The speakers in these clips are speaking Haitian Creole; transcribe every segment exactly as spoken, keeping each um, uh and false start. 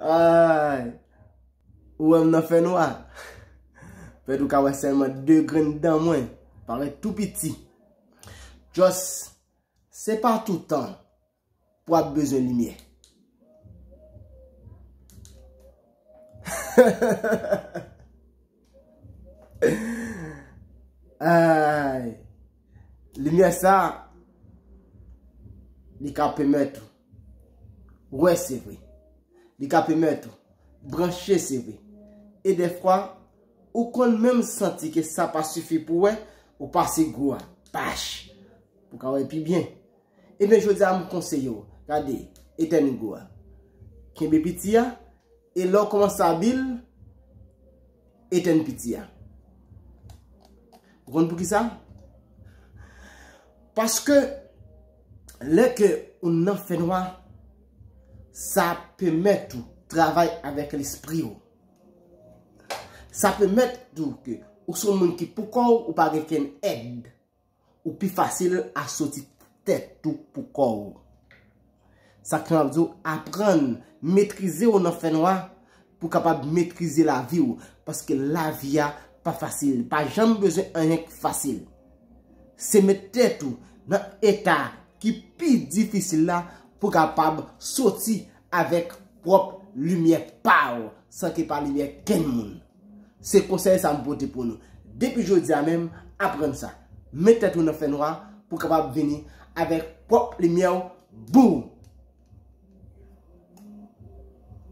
Ay. Ou wè m nan fènwa. Pèt ou ka wè sèlman de grenn dan mwen. Parèt tou piti. Just, se pa toutan pou w ap bezwen limyè. Ay. Limyè sa, li ka pèmèt ou wè, se vre. Li ka pèmèt ou branche, se vre. E dèfwa, ou konn menm santi ke sa pa sifi pou wè, ou pase gwo a, pach, pou ka wè pi byen. Ebyen, jodi a, m konseye w, gade, etèn gwo a. Kenbe piti a, e lè w kòmanse abi l, etèn piti a. Ou konn poukisa? Paske lè ke ou nan fènwa, sa pèmèt ou travay avèk lespri w. Sa pèmèt tou ke ou se yon moun ki pou kò w, ou pa gen kenn èd. Ou pi fasil a soti tèt ou pou kò w. Sa k fè m ap di w, aprann metrize w nan fènwa pou kapab metrize lavi w, paske lavi a pa fasil. Pa janm bezwen anyen k fasil. Se met tèt ou nan eta ki pi difisil la pou kapab soti avèk pwòp limyè pa w, san ke pa limyè kenn moun. Se konsèy sa m pote pou nou. Depi jodi a menm, aprann sa. Met tèt ou nan fènwa pou kapab vini avèk pwòp limyè w, boum!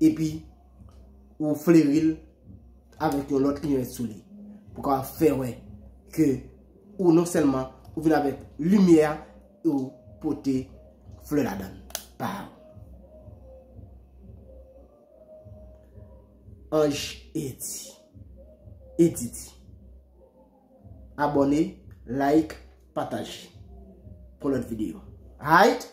Epi, ou fleri l avèk yon lòt limyè sou li. Pou kapab fè wè ke ou non sèlman ou vin avèk limyè a, e ou pote flè ladan l. Pa w. Ange Eddy. Eddy. Abòne, like, pataje pou lòt videyo. Alright?